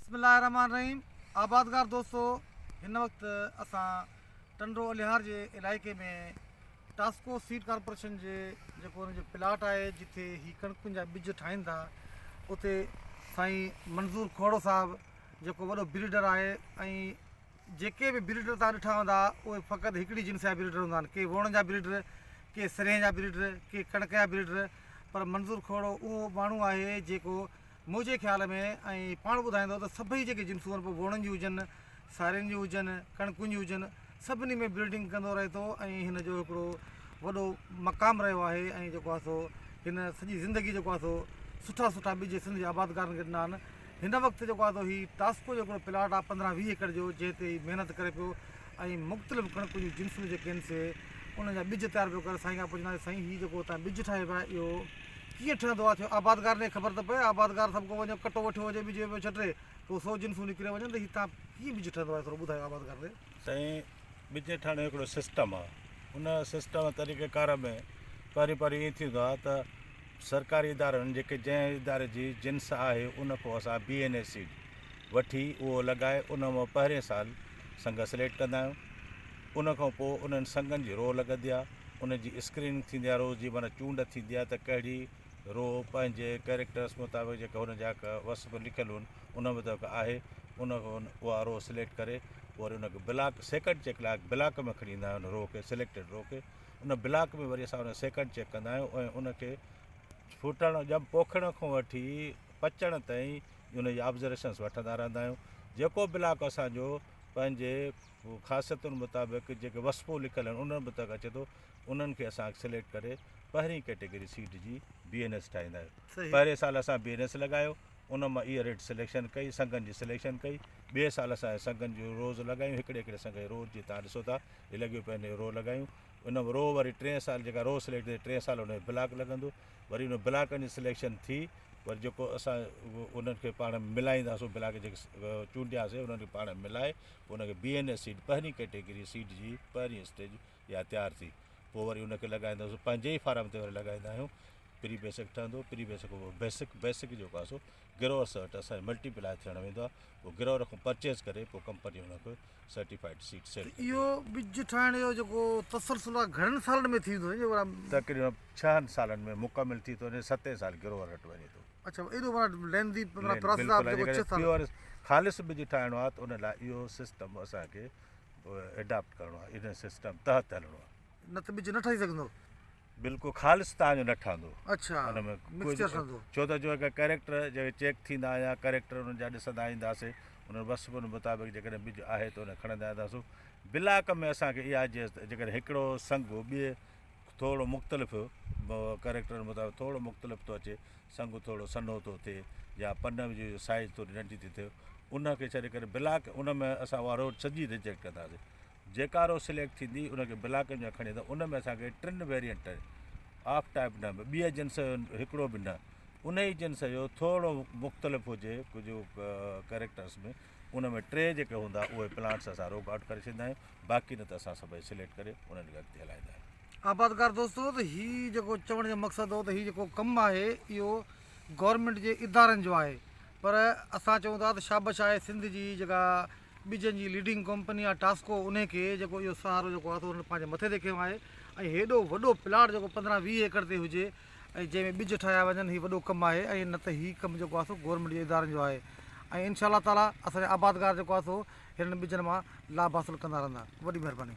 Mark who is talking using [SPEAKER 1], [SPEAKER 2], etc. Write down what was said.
[SPEAKER 1] بسم الله الرحمٰن الرحيم آبادگار دوستو هن وقت اسان ٽنڊو الهيار جي علائقي ۾ ٽاسڪو سيڊ ڪارپوريشن جي جيڪو ان جو پلاٽ آهي جتي هي ڪڻڪن جا ٻج ٺاهين ٿا اتي سائين منظور کوڙو صاحب جيڪو وڏو بريڊر آهي ۽ جيڪي به بريڊر توهان ڏٺا هوندا اهي فقط هڪڙي جنس جا بريڊر هوندا آهن ڪي ووڻن جا بريڊر ڪي سرهين جا بريڊر ڪي ڪڻڪ جا بريڊر پر منظور کوڙو اهو ماڻهو آهي جيڪو منهنجي خيال ۾ ۽ پاڻ ٻڌائيندو ته سڀئي جيڪي جنسون آهن پوء ووڻن جون هجن سارين جون هجن ڪڻڪن جون هجن سڀني ۾ بريڊنگ ڪندو رهي ٿو ۽ هن جو هڪڙو وڏو مقام رهيو آهي ۽ جيڪو آهي سو هن سڄي زندگي جيڪو آهي سو سٺا سٺا ٻج سنڌ جي آبادگارن کي ڏنا آهن هن وقت جيڪو آهي سو هي ٽاسڪو جو هڪڙو پلاٽ آهي 15 20 ايڪڙ جو جنهن تي هي محنت ڪري پيو ۽ مختلف ڪڻڪن جون جنسون جيڪي آهن سي انهن جا ٻج تيار پيو ڪري سائين کان پڇنداسين سائين هي جيڪو تان ٻج ٺاهيو پيا اهو ڪيئن ٺهندو آهي ڇو آبادگار کي خبر ته پئي آبادگار سڀ ڪو وڃو ڪٽو وٺيو هجي ٻج پيو ڇٽي پوء سو جنسون نڪري وڃن ته هي تان ڪيئن ٻج ٺهندو آهي ٿورو ٻڌايو آبادگار کي.
[SPEAKER 2] سائين ٻج ٺاهڻ جو هڪڙو سسٽم آهي ان سسٽم طريقه ڪار ۾ پهرين پهرين ائين ٿيندو آهي ته سرڪاري ادارن جيڪي جنهن اداري جي جنس آهي ان کان اسان بي اين اي سيڊ وٺي اهو لڳائي ان مان پهرين سال سنگ سليڪٽ ڪندا آهيون ان کان پوء انهن سنگن جي رو لڳندي آهي ان جي اسڪريننگ ٿيندي آهي روز جي معنيٰ چونڊ ٿيندي آهي ته ڪهڙي رو پنهنجي ڪيريڪٽرس مطابق جيڪا هن جا وصف لکيل هن ان مطابق آهي ان اها رو سليڪٽ ڪري پوء وري ان کي بلاڪ سيڪنڊ چيڪ لاء بلاڪ ۾ کڻي ايندا آهيون ان رو کي سليڪٽيڊ رو کي ان بلاڪ ۾ وري اسان ان سيڪنڊ چيڪ ڪندا آهيون ۽ ان کي ڦٽڻ ڄم پوکڻ کان وٺي پچڻ تائين ان جي آبزرويشنس وٺندا رهندا آهيون جيڪو بلاڪ اسان جو پنهنجي خاصيتن مطابق جيڪي وصفون لکيل آهن انهن مطابق اچي ٿو انهن کي اسان سليڪٽ ڪري پهرين ڪيٽيگري سيڊ جي بي اين ايس ٺاهيندا آهيون پهرين سال اسان بي اين ايس لڳايو ان مان ايئر ريڊ سليڪشن ڪئي سنگن جي سليڪشن ڪئي ٻئي سال اسان سنگن جون روز لڳايون هڪڙي هڪڙي سنگ جي روز جي تان ڏسو ٿا هي لڳيو پيو آهي رو لڳايون ان رو وري ٽئين سال جيڪا رو سليڪٽ ٿي ٽئين سال ان جو بلاڪ لڳندو وري ان بلاڪن جي سليڪشن ٿي وري جيڪو اسان انهن کي پاڻ ملائينداسون بلاڪ جيڪي چونڊياسي انهن کي پاڻ ملائي پوء ان کي بي اين ايس سيڊ پهرين ڪيٽيگري سيڊ جي پهرين اسٽيج اها تيار ٿي پوء وري ان کي لڳائينداسون پنهنجي ئي فارم تي وري لڳائيندا آهيون پري بيسڪ ٺهندو پري بيسڪ پوء بيسڪ بيسڪ جيڪو آهي سو گروئرس وٽ اسان ملٽي پلائي ٿيڻ ويندو آهي پوء گروئر کان پرچيز ڪري پوء ڪمپني ان کي سرٽيفائيڊ سيڊ سيل
[SPEAKER 1] ته اهو ٻج ٺاهڻ جو جيڪو تسلسل آهي گهڻن سالن ۾ ٿيندو آهي جيڪو
[SPEAKER 2] تقريبن ڇهن سالن ۾ مڪمل ٿي ٿو وڃي ستين سال گروئر وٽ وڃي ٿو.
[SPEAKER 1] اڇا ايڏو معنيٰ لينٿي معنيٰ پراسيس آهي جيڪو ڇهه سال.
[SPEAKER 2] پيور خالص ٻج ٺاهڻو آهي ته ان لاء اهو سسٽم اسان کي اڊاپٽ ڪرڻو آهي ان سسٽم تحت هلڻو آهي.
[SPEAKER 1] نه ته ٻج نه ٺهي سگهندو.
[SPEAKER 2] بلڪل خالص تان جو نه ٺهندو.
[SPEAKER 1] اڇا
[SPEAKER 2] ان ۾
[SPEAKER 1] مڪسچر ٺهندو.
[SPEAKER 2] ڇو ته جو ڪيريڪٽر جيڪي چيڪ ٿيندا يا ڪيريڪٽر انهن جا ڏسندا اينداسي انهن وصفن مطابق جيڪڏهن ٻج آهي ته ان کي کڻندا اينداسون بلاڪ ۾ اسان کي اها جي جيڪڏهن هڪڙو سنگ ٻئي ٿورو مختلف ڪيريڪٽر مطابق ٿورو مختلف ٿو اچي سنگ ٿورو سنهو ٿو ٿئي يا پن جي سائيز ٿوري ننڍي ٿي ٿئي ان کي ڇڏي ڪري بلاڪ ان ۾ اسان اها روڊ سڄي ريجيڪٽ ڪنداسي جيڪا رو سليڪٽ ٿيندي ان کي بلاڪن جا کڻي ته ان ۾ اسان کي ٽن ويريئنٽ آف ٽائپ نه ٻي جنس جو هڪڙو به نه ان ئي جنس جو ٿورو مختلف هجي ڪجهه ڪريڪٽرس ۾ ان ۾ ٽي جيڪي هوندا اهي پلانٽس اسان روڪ آئوٽ ڪري ڇڏيندا آهيون باقي نه ته اسان سڀئي سليڪٽ ڪري انهن کي اڳتي هلائيندا آهيون.
[SPEAKER 1] آبادگار دوستو ته هي جيڪو چوڻ جو مقصد هو ته هي جيڪو ڪم آهي اهو گورنمينٽ جي ادارن جو آهي پر اسان چئون ٿا ته شابش آهي سنڌ جي جيڪا ٻجن جي ليڊنگ ڪمپني آهي ٽاسڪو انهي کي جيڪو اهو سهارو جيڪو آهي سو انهن پنهنجي مٿي تي کنيو آهي ۽ هيڏو وڏو پلاٽ جيڪو 15 20 ايڪڙ تي هجي ۽ جنهن ۾ ٻج ٺاهيا وڃن هي وڏو ڪم آهي ۽ نه ته هي ڪم جيڪو آهي سو گورنمينٽ جي ادارن جو آهي ۽ انشاء الله تعالي اسان جا آبادگار جيڪو آهي سو هنن ٻجن مان لاڀ حاصل ڪندا رهندا وڏي مهرباني.